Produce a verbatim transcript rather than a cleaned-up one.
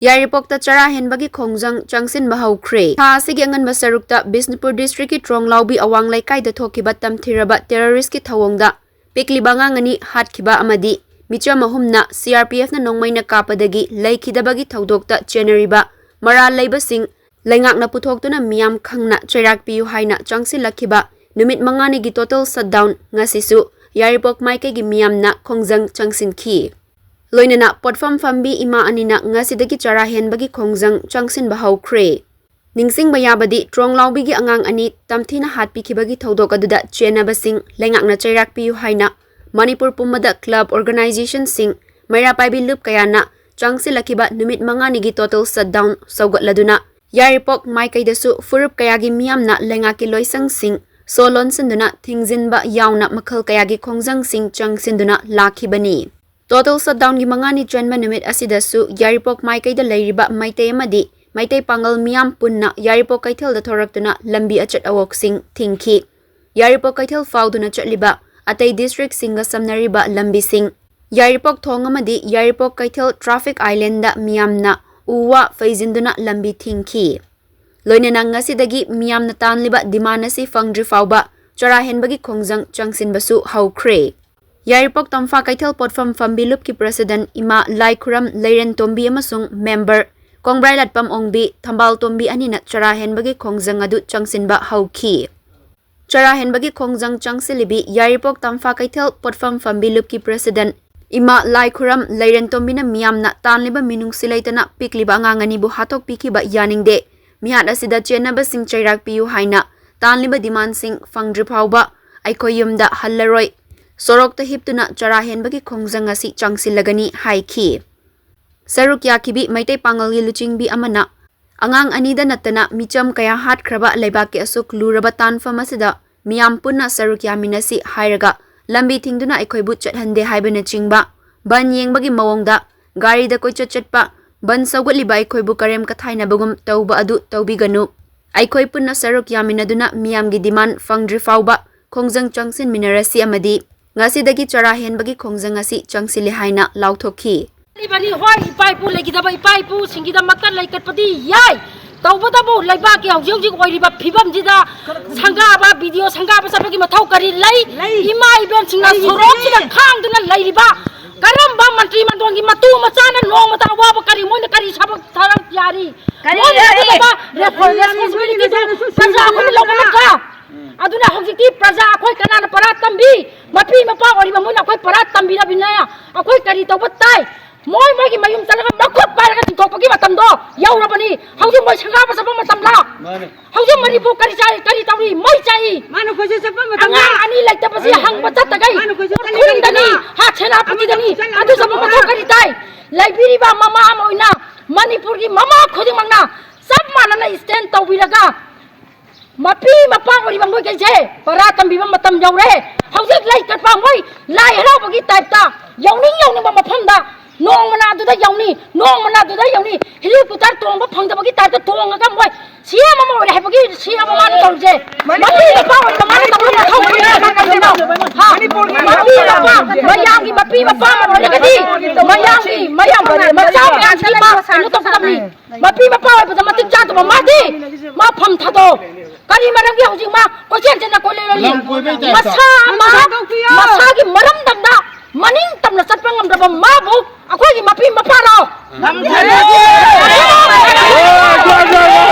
ꯌꯥꯏꯔꯤꯄꯣꯛꯇ ꯆꯔꯥ ꯍꯦꯟꯕꯒꯤ ꯈꯣꯡꯖꯪ ꯆꯪꯁꯤꯟꯕ ꯍꯧꯈ꯭ꯔꯦ꯫ ꯊꯥ ꯑꯁꯤꯒꯤ ꯑꯉꯟꯕ ꯁꯔꯨꯛꯇ ꯕꯤꯁꯅꯨꯄꯨꯔ ꯗꯤꯁꯇ꯭ꯔꯤꯛꯀꯤ ꯇ꯭ꯔꯣꯡꯂꯥꯎꯕꯤ ꯑꯋꯥꯡ ꯂꯩꯀꯥꯏꯗ ꯊꯣꯛꯈꯤꯕ ꯇꯝꯊꯤꯔꯕ ꯇꯦꯔꯣꯔꯤꯁꯀꯤ ꯊꯧꯑꯣꯡꯗ ꯄꯤꯛꯂꯤꯕ ꯑꯉꯥꯡ ꯑꯅꯤ ꯍꯥꯠꯈꯤꯕ ꯑꯃꯗꯤ ꯃꯤꯆꯝ ꯑꯍꯨꯝꯅ ꯁꯤ ꯑꯥꯔ ꯄꯤ ꯑꯦꯐꯅ ꯅꯣꯡꯃꯩꯅ ꯀꯥꯞꯄꯗꯒꯤ ꯂꯩꯈꯤꯗꯕꯒꯤ ꯊꯧꯗꯣꯛꯇ ꯆꯦꯟꯅꯔꯤꯕ ꯃꯔꯥꯜ ꯂꯩꯕꯁꯤꯡ ꯂꯩꯉꯥꯛꯅ ꯄꯨꯊꯣꯛꯇꯨꯅ ꯃꯤꯌꯥꯝ ꯈꯪꯅ ꯆꯩꯔꯥꯛ ꯄꯤꯌꯨ ꯍꯥꯏꯅ ꯆꯪꯁꯤꯜꯂꯛꯈꯤꯕ ꯅꯨꯃꯤꯠ ꯃꯉꯥꯅꯤꯒꯤ total shutdown ꯉꯁꯤꯁꯨ ꯌꯥꯏꯔꯤꯄꯣꯛ ꯃꯥꯏꯀꯩꯒꯤ ꯃꯤꯌꯥꯝꯅ ꯈꯣꯡꯖꯪ ꯆꯪꯁꯤꯟꯈꯤ꯫ ꯂꯣꯏꯅꯅ ꯄꯣꯠꯐꯝ ꯐꯝꯕꯤ ꯏꯃꯥ ꯑꯅꯤꯅ ꯉꯁꯤꯗꯒꯤ ꯆꯔꯥ ꯍꯦꯟꯕꯒꯤ ꯈꯣꯡꯖꯪ ꯆꯪꯁꯤꯟꯕ ꯍꯧꯈ꯭ꯔꯦ꯫ ꯅꯤꯡꯁꯤꯡꯕ ꯌꯥꯕꯗꯤ, ꯇ꯭ꯔꯣꯡꯂꯥꯎꯕꯤꯒꯤ ꯑꯉꯥꯡ ꯑꯅꯤ ꯇꯝꯊꯤꯅ ꯍꯥꯠꯄꯤꯈꯤꯕꯒꯤ ꯊꯧꯗꯣꯛ ꯑꯗꯨꯗ ꯆꯦꯟꯅꯕꯁꯤꯡ ꯂꯩꯉꯥꯛꯅ ꯆꯩꯔꯥꯛ ꯄꯤꯌꯨ ꯍꯥꯏꯅ ꯃꯅꯤꯄꯨꯔ ꯄꯨꯝꯕꯗ club organizationꯁꯤꯡ, ꯃꯩꯔꯥ ꯄꯥꯏꯕꯤ ꯂꯨꯞ ꯀꯌꯥꯅ ꯆꯪꯁꯤꯜꯂꯛꯈꯤꯕ ꯅꯨꯃꯤꯠ ꯃꯉꯥꯅꯤꯒꯤ total shutdown ꯁꯧꯒꯠꯂꯗꯨꯅ ꯌꯥꯏꯔꯤꯄꯣꯛ ꯃꯥꯏꯀꯩꯗꯁꯨ ꯐꯨꯔꯨꯞ ꯀꯌꯥꯒꯤ ꯃꯤꯌꯥꯝꯅ ꯂꯩꯉꯥꯛꯀꯤ ꯂꯣꯏꯁꯪꯁꯤꯡ ꯁꯣ ꯂꯣꯟꯁꯤꯟꯗꯨꯅ ꯊꯤꯡꯖꯤꯟꯕ ꯌꯥꯎꯅ ꯃꯈꯜ ꯀꯌꯥꯒꯤ ꯈꯣꯡꯖꯪꯁꯤꯡ ꯆꯪꯁꯤꯟꯗꯨꯅ ꯂꯥꯛꯈꯤꯕꯅꯤ꯫ Total shutdownꯒꯤ ꯃꯉꯥꯅꯤ ꯆꯟꯕ ꯅꯨꯃꯤꯠ ꯑꯁꯤꯗꯁꯨ ꯌꯥꯏꯔꯤꯄꯣꯛ ꯃꯥꯏꯀꯩꯗ ꯂꯩꯔꯤꯕ ꯃꯩꯇꯩ ꯑꯃꯗꯤ ꯃꯩꯇꯩ ꯄꯥꯉꯜ ꯃꯤꯌꯥꯝ ꯄꯨꯟꯅ ꯌꯥꯏꯔꯤꯄꯣꯛ ꯀꯩꯊꯦꯜꯗ ꯊꯣꯔꯛꯇꯨꯅ ꯂꯝꯕꯤ ꯑꯆꯠ ꯑꯋꯣꯛꯁꯤꯡ ꯊꯤꯡꯈꯤ꯫ ꯌꯥꯏꯔꯤꯄꯣꯛ ꯀꯩꯊꯦꯜ ꯐꯥꯎꯗꯨꯅ ꯆꯠꯂꯤꯕ ꯑꯇꯩ districtꯁꯤꯡꯒ ꯁꯝꯅꯔꯤꯕ ꯂꯝꯕꯤꯁꯤꯡ, ꯌꯥꯏꯔꯤꯄꯣꯛ ꯊꯣꯡ ꯑꯃꯗꯤ ꯌꯥꯏꯔꯤꯄꯣꯛ ꯀꯩꯊꯦꯜ traffic islandꯗ ꯃꯤꯌꯥꯝꯅ ꯎ ꯋꯥ ꯐꯩꯖꯤꯟꯗꯨꯅ ꯂꯝꯕꯤ ꯊꯤꯡꯈꯤ꯫ ꯂꯣꯏꯅꯅ ꯉꯁꯤꯗꯒꯤ ꯃꯤꯌꯥꯝꯅ ꯇꯥꯟꯂꯤꯕ demand ꯑꯁꯤ ꯐꯪꯗ꯭ꯔꯤ ꯐꯥꯎꯕ ꯆꯔꯥ ꯍꯦꯟꯕꯒꯤ ꯈꯣꯡꯖꯪ ꯆꯪꯁꯤꯟꯕꯁꯨ ꯍꯧꯈ꯭ꯔꯦ꯫ ꯌꯥꯏꯔꯤꯄꯣꯛ ꯇꯝꯐꯥ ꯀꯩꯊꯦꯜ ꯄꯣꯠꯐꯝ ꯐꯝꯕꯤ ꯂꯨꯞꯀꯤ president ꯏꯃꯥ ꯂꯥꯏꯈꯨꯔꯝ ꯂꯩꯔꯦꯟꯇꯣꯝꯕꯤ ꯑꯃꯁꯨꯡ member ꯀꯣꯡꯕ꯭ꯔꯥꯏꯂꯠꯄꯝ ꯑꯣꯡꯕꯤ, ꯊꯝꯕꯥꯜꯇꯣꯝꯕꯤ ꯑꯅꯤꯅ ꯆꯔꯥ ꯍꯦꯟꯕꯒꯤ ꯈꯣꯡꯖꯪ ꯑꯗꯨ ꯆꯪꯁꯤꯟꯕ ꯍꯧꯈꯤ꯫ ꯆꯔꯥ ꯍꯦꯟꯕꯒꯤ ꯈꯣꯡꯖꯪ ꯆꯪꯁꯤꯜꯂꯤꯕꯤ ꯌꯥꯏꯔꯤꯄꯣꯛ ꯇꯝꯐꯥ ꯀꯩꯊꯦꯜ ꯄꯣꯠꯐꯝ ꯐꯝꯕꯤ ꯂꯨꯞꯀꯤ president ꯏꯃꯥ ꯂꯥꯏꯈꯨꯔꯝ ꯂꯩꯔꯦꯟꯇꯣꯝꯕꯤꯅ ꯃꯤꯌꯥꯝꯅ ꯇꯥꯟꯂꯤꯕ ꯃꯤꯅꯨꯡꯁꯤ ꯂꯩꯇꯅ ꯄꯤꯛꯂꯤꯕ ꯑꯉꯥꯡ ꯑꯅꯤꯕꯨ ꯍꯥꯠꯇꯣꯛꯄꯤꯈꯤꯕ ꯌꯥꯅꯤꯡꯗꯦ꯫ ꯃꯤꯍꯥꯠ ꯑꯁꯤꯗ ꯆꯦꯟꯅꯕꯁꯤꯡ ꯆꯩꯔꯥꯛ ꯄꯤꯌꯨ ꯍꯥꯏꯅ ꯇꯥꯟꯂꯤꯕ demandꯁꯤꯡ ꯐꯪꯗ꯭ꯔꯤ ꯐꯥꯎꯕ ꯑꯩꯈꯣꯏ ꯌꯨꯝꯗ ꯍꯜꯂꯔꯣꯏ꯫ ꯁꯣꯔꯣꯛꯇ ꯍꯤꯞꯇꯨꯅ ꯆꯔꯥ ꯍꯦꯟꯕꯒꯤ ꯈꯣꯡꯖꯪ ꯑꯁꯤ ꯆꯪꯁꯤꯜꯂꯒꯅꯤ ꯍꯥꯏꯈꯤ꯫ ꯁꯔꯨꯛ ꯌꯥꯈꯤꯕꯤ ꯃꯩꯇꯩ ꯄꯥꯉꯜꯒꯤ ꯂꯨꯆꯤꯡꯕꯤ ꯑꯃꯅ ꯑꯉꯥꯡ ꯑꯅꯤꯗ ꯅꯠꯇꯅ ꯃꯤꯆꯝ ꯀꯌꯥ ꯍꯥꯠꯈ꯭ꯔꯕ ꯂꯩꯕꯥꯛꯀꯤ ꯑꯁꯨꯛ ꯂꯨꯔꯕ ꯇꯥꯟꯐꯝ ꯑꯁꯤꯗ ꯃꯤꯌꯥꯝ ꯄꯨꯟꯅ ꯁꯔꯨꯛ ꯌꯥꯃꯤꯟꯅꯁꯤ ꯍꯥꯏꯔꯒ ꯂꯝꯕꯤ ꯊꯤꯡꯗꯨꯅ ꯑꯩꯈꯣꯏꯕꯨ ꯆꯠꯍꯟꯗꯦ ꯍꯥꯏꯕꯅꯆꯤꯡꯕ, ꯕꯟ ꯌꯦꯡꯕꯒꯤ ꯃꯑꯣꯡꯗ ꯒꯥꯔꯤꯗ ꯀꯣꯏꯆꯠ ꯆꯠꯄ, ꯕꯟ ꯁꯧꯒꯠꯂꯤꯕ ꯑꯩꯈꯣꯏꯕꯨ ꯀꯔꯦꯝ ꯀꯊꯥꯏꯅꯕꯒꯨꯝ ꯇꯧꯕ ꯑꯗꯨ ꯇꯧꯕꯤꯒꯅꯨ꯫ ꯑꯩꯈꯣꯏ ꯄꯨꯟꯅ ꯁꯔꯨꯛ ꯌꯥꯃꯤꯟꯅꯗꯨꯅ ꯃꯤꯌꯥꯝꯒꯤ demand ꯐꯪꯗ꯭ꯔꯤ ꯐꯥꯎꯕ ꯈꯣꯡꯖꯪ ꯆꯪꯁꯤꯟꯃꯤꯟꯅꯔꯁꯤ ꯑꯃꯗꯤ ꯉꯁꯤꯗꯒꯤ ꯆꯔꯥ ꯍꯦꯟꯕꯒꯤ ꯈꯣꯡꯖꯪ ꯑꯁꯤ ꯆꯪꯁꯤꯜꯂꯦ ꯍꯥꯏꯅ ꯂꯥꯎꯊꯣꯛꯈꯤ꯫ ꯂꯩꯕꯅꯤ꯫ ꯍꯣꯏ, ꯏꯄꯥ ꯏꯄꯨ ꯂꯩꯈꯤꯗꯕ ꯏꯄꯥ ꯏꯄꯨꯁꯤꯡꯒꯤꯗꯃꯛꯇ ꯂꯩꯀꯠꯄꯗꯤ ꯌꯥꯏ꯫ ꯇꯧꯕꯇꯕꯨ ꯂꯩꯕꯥꯛꯀꯤ ꯍꯧꯖꯤꯛ ꯍꯧꯖꯤꯛ ꯑꯣꯏꯔꯤꯕ ꯐꯤꯕꯝꯁꯤꯗ ꯁꯪꯒꯥꯕ, ꯕꯤꯗꯤꯑꯣ ꯁꯪꯒꯥꯕ ꯆꯠꯄꯒꯤ ꯃꯊꯧ ꯀꯔꯤ ꯂꯩ? ꯂꯩ꯫ ꯏꯃꯥ ꯏꯕꯦꯟꯁꯤꯡꯅ ꯂꯩꯔꯤꯕꯅꯤ꯫ ꯁꯣꯔꯣꯛꯁꯤꯗ ꯈꯥꯡꯗꯨꯅ ꯂꯩꯔꯤꯕ ꯀꯔꯝꯕ ꯃꯟꯇ꯭ꯔꯤ ꯃꯟꯗꯣꯟꯒꯤ ꯃꯇꯨ ꯃꯆꯥꯅ ꯅꯣꯡꯃꯇ ꯑꯋꯥꯕ ꯀꯔꯤ, ꯃꯣꯏꯅ ꯀꯔꯤ ꯊꯕꯛ ꯊꯕꯛ ꯌꯥꯔꯤ? ꯀꯔꯤ ꯃꯣꯏꯅ ꯌꯥꯔꯤ? ꯑꯗꯨꯒꯨꯝꯕ ꯔꯦꯁꯄꯣꯟꯁꯤꯕꯤꯂꯤꯇꯤꯗꯨ ꯄ꯭ꯔꯖꯥ ꯑꯩꯈꯣꯏꯅ ꯂꯧꯕ ꯅꯠꯇ꯭ꯔꯥ? ꯑꯗꯨꯅ ꯍꯧꯖꯤꯛꯇꯤ ꯄ꯭ꯔꯖꯥ ꯑꯩꯈꯣꯏ ꯀꯅꯥꯅ ꯄꯔꯥ ꯇꯝꯕꯤ? ꯃꯄꯤ ꯃꯄꯥ ꯑꯣꯏꯔꯤꯕ ꯃꯣꯏꯅ ꯑꯩꯈꯣꯏ ꯄꯔꯥ ꯇꯝꯕꯤꯔꯕꯅꯤꯅ ꯑꯩꯈꯣꯏ ꯀꯔꯤ ꯇꯧꯕ ꯇꯥꯏ? ꯃꯣꯏ ꯃꯣꯏꯒꯤ ꯃꯌꯨꯝ ꯆꯠꯂꯒ ꯃꯈꯨꯠ ꯄꯥꯏꯔꯒ ꯆꯤꯡꯊꯣꯛꯄꯒꯤ ꯃꯇꯝꯗꯣ ꯌꯧꯔꯕꯅꯤ꯫ ꯍꯧꯖꯤꯛ ꯃꯣꯏ ꯁꯪꯒꯥꯕ ꯆꯠꯄ ꯃꯇꯝꯂ? ꯃꯥꯅꯦ꯫ ꯍꯧꯖꯤꯛ ꯃꯅꯤꯄꯨꯔ ꯀꯔꯤ ꯆꯥꯏ, ꯀꯔꯤ ꯇꯧꯔꯤ? ꯃꯩ ꯆꯥꯛꯏ꯫ ꯃꯥꯅ ꯀꯣꯏꯆꯠ ꯆꯠꯄ ꯃꯇꯝꯗ ꯑꯉꯥꯡ ꯑꯅꯤ ꯂꯩꯇꯕꯁꯤ ꯍꯪꯕ ꯆꯠꯇꯒꯩ ꯃꯥꯅ ꯀꯣꯏꯆꯠ ꯆꯠꯂꯤ ꯎꯈ꯭ꯔꯨꯜꯗꯅꯤ, ꯀꯔꯤꯒꯤꯅꯣ? ꯍꯥ, ꯁꯦꯅꯥꯄꯇꯤꯗꯅꯤ꯫ ꯑꯃꯅ ꯀꯣꯏꯆꯠ ꯑꯗꯨ ꯆꯠꯄ ꯆꯠꯂꯤ ꯃꯊꯧ ꯀꯔꯤ ꯇꯥꯏ? ꯂꯩꯕꯤꯔꯤꯕ ꯃꯃꯥ ꯑꯃ ꯑꯣꯏꯅ ꯃꯅꯤꯄꯨꯔꯒꯤ ꯃꯃꯥ ꯈꯨꯗꯤꯡꯃꯛꯅ ꯆꯞ ꯃꯥꯟꯅꯅ ꯁ꯭ꯇꯦꯟ ꯇꯧꯕꯤꯔꯒ ꯃꯄꯤ ꯃꯄꯥ ꯑꯣꯏꯔꯤꯕ ꯃꯣꯏꯈꯩꯁꯦ ꯄꯔꯥ ꯇꯝꯕꯤꯕ ꯃꯇꯝ ꯌꯧꯔꯦ꯫ ꯍꯧꯖꯤꯛ ꯂꯩ ꯀꯠꯄ ꯃꯣꯏ ꯂꯥꯏ ꯍꯔꯥꯎꯕꯒꯤ ꯇꯥꯏꯞꯇ ꯌꯧꯅꯤꯡ ꯌꯧꯅꯤꯡꯕ ꯃꯐꯝꯗ ꯅꯣꯡꯃꯅ ꯑꯗꯨꯗ ꯌꯧꯅꯤ, ꯅꯣꯡꯃꯅ ꯑꯗꯨꯗ ꯌꯧꯅꯤ꯫ ꯍꯦꯂꯤꯀꯣꯞꯇꯔ ꯇꯣꯡꯕ ꯐꯪꯗꯕꯒꯤ ꯇꯥꯏꯞꯇ ꯇꯣꯡꯉꯒ ꯃꯣꯏ ꯁꯤ ꯑꯦꯝ ꯑꯃ ꯑꯣꯏꯔꯦ ꯍꯥꯏꯕꯒꯤ ꯁꯤ ꯑꯦꯝ ꯑꯃ ꯃꯥꯅ ꯇꯧꯔꯤꯁꯦ꯫ ꯃꯄꯤ ꯃꯄꯥ ꯑꯣꯏꯔꯤꯕ ꯃꯥꯅ ꯇꯧꯕ ꯃꯊꯧ ꯀꯔꯤꯅꯣ? ꯍꯥ? ꯃꯄꯤ ꯃꯄꯥ, ꯃꯌꯥꯝꯒꯤ ꯃꯄꯤ ꯃꯄꯥ ꯑꯃ ꯑꯣꯏꯔꯒꯗꯤ ꯃꯌꯥꯝꯒꯤ, ꯃꯌꯥꯝ ꯃꯆꯥ ꯃꯌꯥꯝꯁꯤꯒꯤ ꯃꯥ ꯀꯩꯅꯣ ꯇꯧꯒꯗꯕꯅꯤ꯫ ꯃꯄꯤ ꯃꯄꯥ ꯑꯣꯏꯕꯗ ꯃꯇꯤꯛ ꯆꯥꯗꯕ ꯃꯥꯗꯤ ꯃꯐꯝ ꯊꯥꯗꯣꯛ꯫ ꯀꯔꯤ ꯃꯔꯝꯒꯤ ꯍꯧꯖꯤꯛ ꯃꯥ ꯀꯣꯏꯆꯦꯟ ꯆꯦꯟꯅ ꯀꯣꯏ ꯂꯩꯔꯤ? ꯂꯝ ꯀꯣꯏꯕꯩ ꯇꯥꯏꯞꯇ꯫ ꯃꯁꯥ ꯑꯃ, ꯃꯁꯥꯒꯤ ꯃꯔꯝꯗꯝꯗ ꯃꯅꯤꯡ ꯇꯝꯅ ꯆꯠꯄ ꯉꯝꯗ꯭ꯔꯕ ꯃꯥꯕꯨ ꯑꯩꯈꯣꯏꯒꯤ ꯃꯄꯤ ꯃꯄꯥꯔꯣ? ꯉꯝꯖꯔꯒꯦ꯫